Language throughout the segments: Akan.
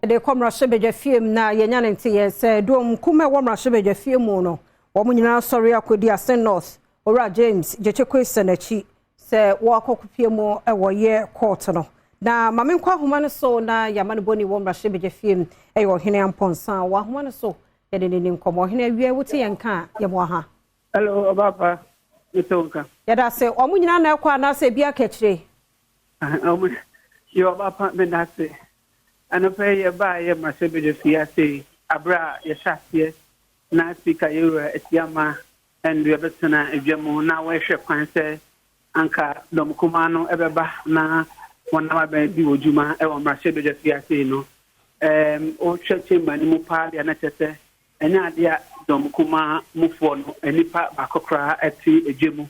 De kɔ mmarahyɛbadwa fie mu na yɛnya ne nteyɛ sɛ dɔm kum a ɛwɔ mmarahyɛbadwa fie mu no, wɔn nyinaa sɔre akɔdi Assin North Owura James Gyekye Quayson akyi sɛ wɔakɔkɔpie mu wɔ yɛ court no. Na ma menkɔ ahoma no so na yɛama no bɔni wɔ mmarahyɛbadwa fie mu ɛyɛ Ɔhene Ampɔnsa wɔ ahoma no so, yɛde ne ni nkɔmmɔ. Ɔhene, awie wote yɛn ka a, yɛmmoa ha. Hello, ɔbaapa, mete wo nka. Yɛda ase. Wɔn nyinaa na ɛkɔ anaasɛ ebi aka akyire? Ɔmo yɛ, ɔbaapa, meda ase. Anɔpɛ yi yɛbaa yɛ mmarahyɛbadwa fie ase yi, abere a yɛhyɛ aseɛ na Speaker yɛwura Asiama ɛnde yɛbɛtena adwa mu na wɔahwɛ kwan sɛ anka dɔm kumaa no ɛbɛba na wɔnam abɛn di wɔ dwuma ɛwɔ mmarahyɛbadwa fie ase yi no, wohwɛ chamber no mu paa deɛ, na kyerɛ sɛ ɛnyɛ adeɛ a dɔm kumaa mufoɔ no nipa baako koraa ɛte adwa mu.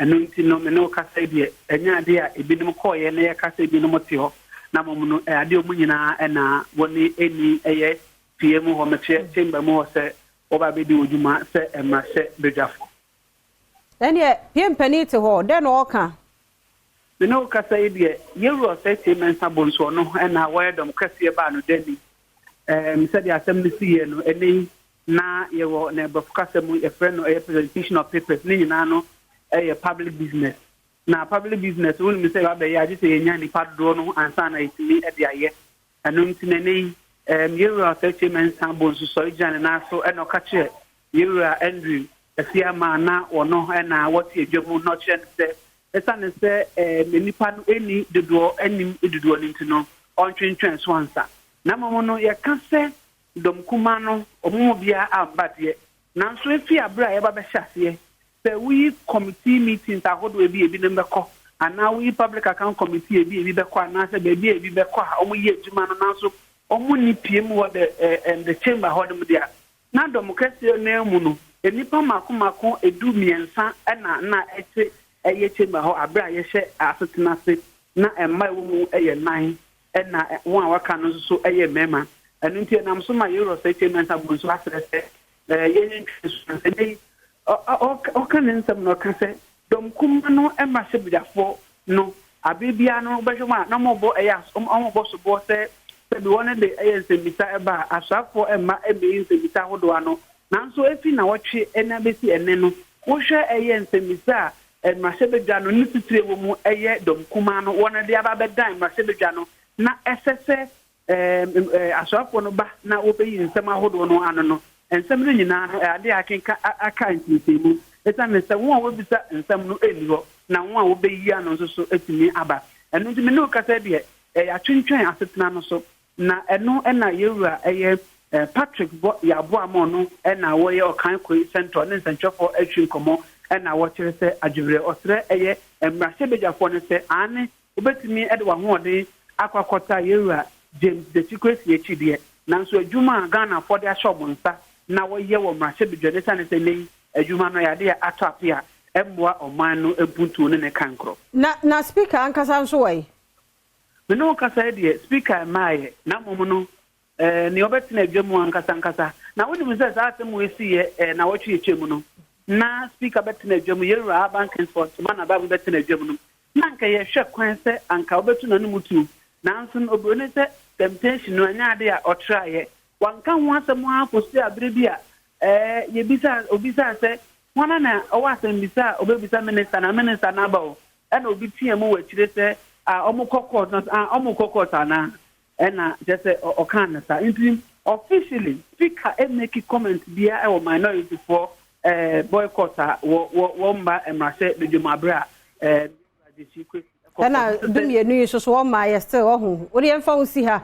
Ɛno nti no, me ne wo kasa yi deɛ, ɛnyɛ adeɛ a ebinom kɔɔyɛ na yɛkasa ebinom te hɔ, na mmom no, ɛyɛ adeɛ a wɔn nyinaa ɛna wɔne ɛni ɛyɛ fie mu hɔ, mɛkyerɛ chamber mu hɔ, sɛ wɔba abɛdi wɔ dwuma sɛ mmarahyɛ badwafo. Ɛneɛ pie mpanin te hɔ dɛn na ɔka? Me ne wo kasa yi deɛ, yɛwura Osei Kyei Mensah Bonsu, ɔno ɛna wɔyɛ dɔm kɛseɛ baa no dani. Sɛdeɛ asɛm no si yɛ no, ɛnɛ yi na yɛwɔ na ɛbrɔfo kasa mu yɛfrɛ no ɛyɛ presentation of papers. Ne nyinaa no ɛyɛ public business, na public business, wonim sɛ yɛabɛyɛ agye sɛ yɛnya nipa dodoɔ no ansa na yɛtumi de ayɛ. Ɛno nti na ɛnɛ yi yɛwura Osei Kyei Mensah Bonsu sɔre gyina ne nan so ɛna ɔka kyerɛ yɛwura Andrew Asiama na ɔno ɛna wɔte adwa mu, na ɔkyerɛ no sɛ ɛsiane sɛ nipa no ɛni dodoɔ anim dodoɔ no nti no, ɔntwentwɛn so ansa. Na mmom no, yɛka sɛ dɔm kuma no, ɔmo mu biara amba deɛ, nanso efi abere a yɛba bɛhyɛ aseɛ sɛ woyi committee meetings ahodoɔ bi ebinom bɛkɔ, anaa woyi Public Account Committee ebi bɛkɔ, anaasɛ baabi a ebi bɛkɔ a wɔn yɛ adwuma no, nanso wɔn ni pie mu wɔ the ɛ ɛ the chamber hɔ nom deɛ, na dɔm kɛseɛ no mu no, nnipa mako mako 13 ɛna na ɛte ɛyɛ chamber hɔ abere a yɛhyɛ asetena ase, na mmaa ɛwɔ mu ɛyɛ nnan, ɛna wɔn a waka no nso so ɛyɛ mmarima. Ɛno nti ɛnam so ma yɛwura Osei Kyei Mensah Bonsu asrɛ sɛ yɛnyɛ ntwi so. Ɛnɛ yi ɔka ne nsɛm na ɔka sɛ dɔm kuma no mmarahyɛbadwafoɔ no, abere biara no wobɛhwɛ mu a na ɔmɔbɔ ɛyɛ ɔmɔbɔ soboɔ sɛ sɛbi wɔn de ɛyɛ nsɛmmisa ɛba a, asoafoɔ ɛmma ɛmɛyi nsɛmmisa ahodoɔ ano. Nanso efi na wɔtwe ɛna bɛsi ɛnɛ no, wohwɛ ɛyɛ nsɛmmisa a mmarahyɛbadwa no ne titire wɔ mu ɛyɛ dɔm kuma no wɔn de aba bɛdan mmarahyɛbadwa no na ɛsɛ sɛ asoafoɔ no ba na wɔbɛyi nsɛm ahodoɔ no ano no, nsɛm no nyinaa no ɛade akenka aka ntintinmu, ɛsiane sɛ wɔn a wɔbisa nsɛm no ɛnni hɔ na wɔn a wɔbɛyi ano nso so atumi aba. Ɛno nti me ne wo kasa deɛ, ɛyɛ atwentwɛn asetena no so, na ɛno ɛna yɛwura ɛyɛ Patrick bɔ yɛaboa ma ɔno ɛna wɔyɛ Okaikwei Central ne nsɛntwerɛfoɔ atwi nkɔmmɔ, ɛna wɔkyerɛ sɛ adwewerɛ ɔsrɛ ɛyɛ mmarahyɛbadwafoɔ no sɛ aane, wobɛtumi de w'ahoɔden akɔ akɔta yɛwura James Gyakye Quayson akyi deɛ, nanso adwuma a Ghanafoɔ de ahyɛ ɔmo nsa na wɔyɛ wɔ mmarahyɛbadwa no, esiane sɛ nnɛ yi adwuma no yɛade a atɔ ape a ɛmmoa ɔman no mpuntuo ne ne kankorɔ. Na Speaker ankasa nso wɔ yi? Me ne wo kasa yi deɛ, Speaker mmaayɛ, na mmom no nea ɔbɛtena adwa mu ankasa ankasa na wonim sɛ saa asɛm wɔ esi yɛ na wɔtwe yɛkyɛ mu no na Speaker bɛtena adwa mu, yɛwura Alban Kingsford Sumana Bagbin bɛtena adwa mu no, na anka yɛhwɛ kwan sɛ anka wobɛtu n'anom tuo, nanso no oburoni sɛ temptation no ɛnyɛ ade a ɔtraeɛ. Wanka ho asɛm ara kɔsi abere bi a yɛbisa obisaa sɛ hwana na ɔwɔ asɛmbisa a ɔbɛbisa minister, na minister no aba o, ɛna obi tea mu wɔ akyire sɛ a ɔmo kɔ court na a ɔmo kɔ court anaa, ɛna kyerɛ sɛ ɔkaa no saa. Nti officially Speaker ɛmake comment biara ɛwɔ minority foɔ boycott a wɔ wɔ wɔn mba mmarahyɛ badwam abere a ɛna 12 yi nso so wɔn mmaa yɛ still ɔho wode yɛmfa wo si ha.